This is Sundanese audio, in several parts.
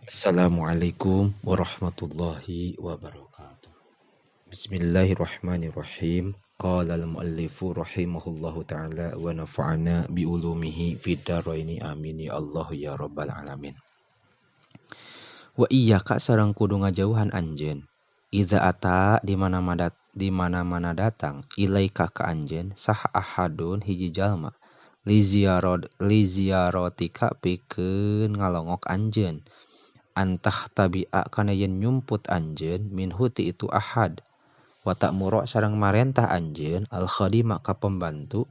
Assalamualaikum warahmatullahi wabarakatuh. Bismillahirrahmanirrahim. Qala al-muallifu rahimahullahu ta'ala wa nafa'ana bi ulumihi fid dharaini amin ya Allah ya rabbal alamin. Wa iyyaka sareng kudu ngajauhan anjeun. Iza ata di mana-mana datang ilaika ka anjeun saha ahadun hiji jalma li ziyaratika pikeun ngalongok anjeun. Antah tabi'a kana yen nyumput anjeun minhu ti itu ahad wa ta'muru sareng marentah anjeun al khadima ka pembantu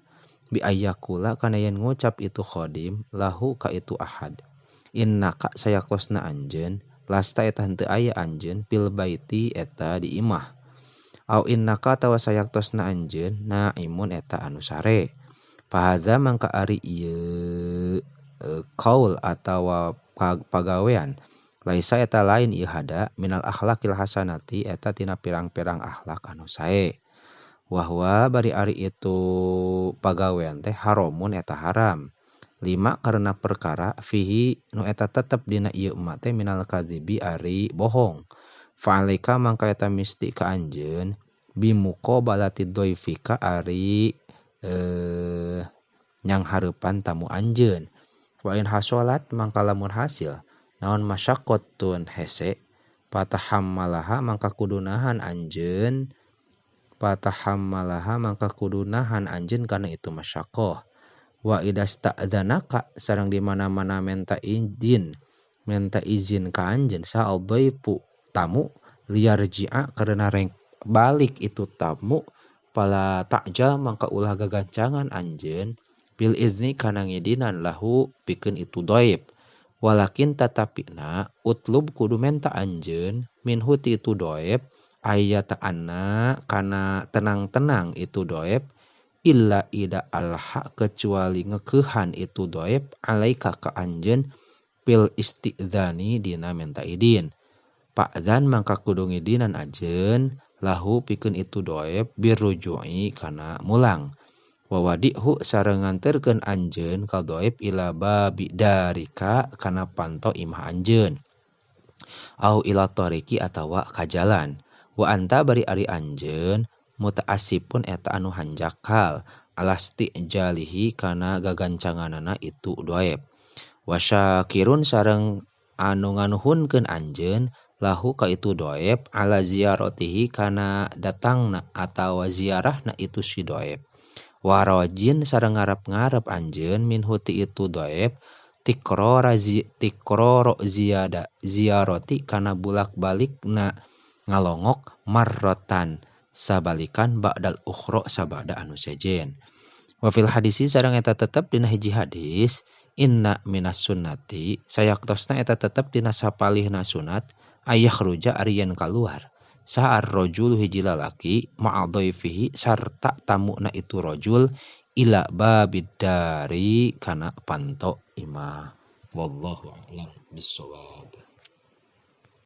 bi ayyakula kana yen ngucap itu khadim lahu ka itu ahad innaka sayaktosna anjeun lasta eta henteu aya anjeun fil baiti eta di imah au innaka atawa sayaktosna anjeun naimun eta anu sare fahaza mangka ari ieu qaul atawa pagawean laisa eta lain ieu hada minal akhlaqil hasanati eta tina pirang-pirang akhlak anu sae wahwa bari ari itu pagawean teh haramun eta haram lima karena perkara fihi nu eta tetep dina ieu emak teh minal kadzibi ari bohong fa alaika mangka eta misti ka anjeun bimuqabalati dhaifika ari nyang hareupan tamu anjeun wa in hasolat mangka lamun hasil naon masyaqqatun hese patahammalaha mangka kudu nahan anjeun kana itu masyaqqah wa idasta'dzanaka sareng di mana-mana minta izin ka anjeun sa'adhaifu tamu liyarji'a karena reng balik itu tamu pala ta'jal mangka ulah gagancangan anjeun bil izni kana ngidinan lahu pikeun itu dhaif walakin tatapina utlub kudu menta anjeun minhu ti itu doeb ayata anna kana tenang-tenang itu doeb illa ida alha kecuali ngekeuhan itu doeb alaika ka anjeun fil istidzani dina menta idin pa'dzan mangka kudu ngidinan anjeun lahu pikeun itu doeb birruju'i kana mulang wawadihu sareng nganterkeun anjeun ka dhaib ila babi darika kana panto imah anjeun au ila tariqi atawa ka jalan wa anta bari ari anjeun mutaassifun eta anu hanjakal alasti jalihi kana gagancanganana itu dhaib wa syakirun sareng anu nganuhunkeun anjeun lahu ka itu dhaib ala ziyaratihi kana datangna atawa ziarahna itu si dhaib warojin sareng ngarep-ngarep anjeun minhu ti itu dhaib tikroro ziyarati kana bulak-balikna ngalongok marrotan sabalikan ba'dal ukhra sabada anu sejen wa fil hadisi sareng eta tetep dina hiji hadis inna minas sunnati sayaktosna eta tetep dina sapalihna sunat ayakhruja ari yen kaluar sa'ar rajul hiji lalaki ma'a dhaifihi sarta tamuna itu rajul ila babid dari kana panto imah wallahu a'lam bissawab.